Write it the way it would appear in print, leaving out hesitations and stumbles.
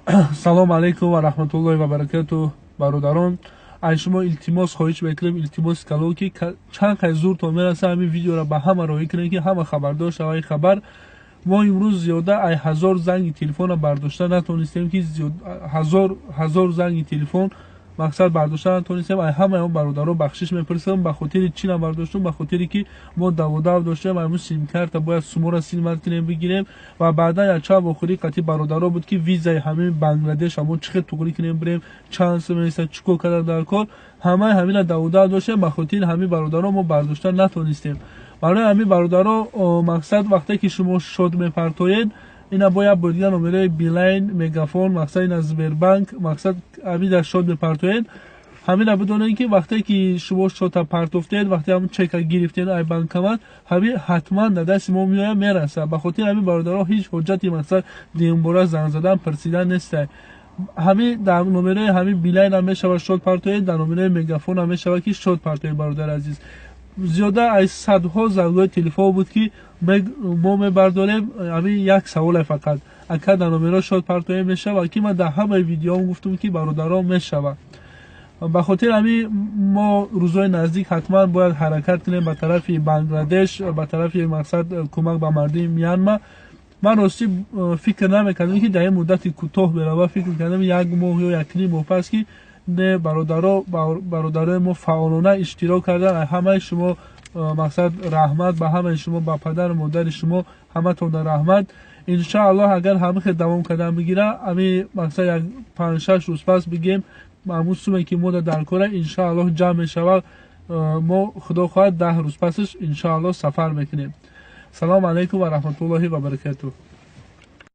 Салому алайкум ва раҳматуллоҳи ва баракату, бародарон. Аз шумо илтимос, хоҳиш мекунем, илтимоси калон, ки чанд қай зуртон мераса, ҳамин видеоро ба ҳама роҳӣ кунем, ки ҳама хабардор шава. Ин хабар мо имрӯз зиёда ай 1000 занги телефонро бардошта натонистем, ки ҳазор занги телефон, мақсад, бардошта натонистем. Ай ҳамаи он бародаро бахшиш мепурсам. Ба хотири чӣ набардоштум? Ба хотире ки мо даводав доштем, айму симкарта бояд сумора снимать кунем, бигирем ва баъдан якчанд вохӯрӣ қатъи бародаро буд, ки визаи ҳамин Бангладеш ҳамо чӣ хел туғрӣ кунем, бирем, чанд сум меса, чӣ кор кардан дар кор. Ҳамаи ҳамина даводав доштем. Ба хотири ҳамин, бародаро, мо бардошта натонистем. Барои ҳамин, бародаро, мақсад, вақте ки шумо шод мепартоед, ина бояд бо дигар номерои Билайн, Мегафон, мақсад, ина Сбербанк, мақсад, ҳамин дар шод мепартоед. Ҳамина бидонед, ки вақте ки шумо шота партофтед, вақте ҳамн чека гирифтед ай банкомат, ҳамин ҳатман дар дасти мо меояд, мерасад. Ба хотири ҳамин, бародаро, ҳеҷ ҳоҷати, мақсад, дуюмбора занг задан, пурсидан нестай. Ҳамин дар номерои ҳамин Билайн ҳам мешавад шод партоед, дар номерои Мегафон ҳам мешавад, ки шод партоед. Бародари азиз, зиёда аз садҳо зангҳои телефон буд, ки мо мебардорем, ҳамин як саволе фақат: ака, дар номеро шод партоем мешавад? Ки ман дар ҳамаи видеоам гуфтум, ки бародарон, мешавад. Ба хотири ҳамин мо рӯзҳои наздик ҳатман бояд ҳаракат кунем ба тарафи Бангладеш, ба тарафи, мақсад, кӯмак ба мардуми Мянма. Ман ростӣ фикр намекардам, ки дар ин муддати кӯтоҳ мерава. Фикр кардам, як моҳ ё якним моҳ пас. Ки не, бародаро, бародарои мо фаъолона иштирок кардан. Ҳамаи шумо, мақсад, раҳмат ба ҳамаи шумо, ба падару модари шумо, ҳаматонда раҳмат. Иншоаллоҳ, агар ҳама хел давом кардан бигира, ами, мақсад, як 5-6 рӯз пас бигем, ҳамун суме ки мо дар кора, иншоаллоҳ, ҷамъ мешавад. Мо, худо хоҳад, 10 рӯз пасаш, иншоаллоҳ, сафар мекунем. Салому алайкум ва раҳматуллоҳи ва баракатуҳ.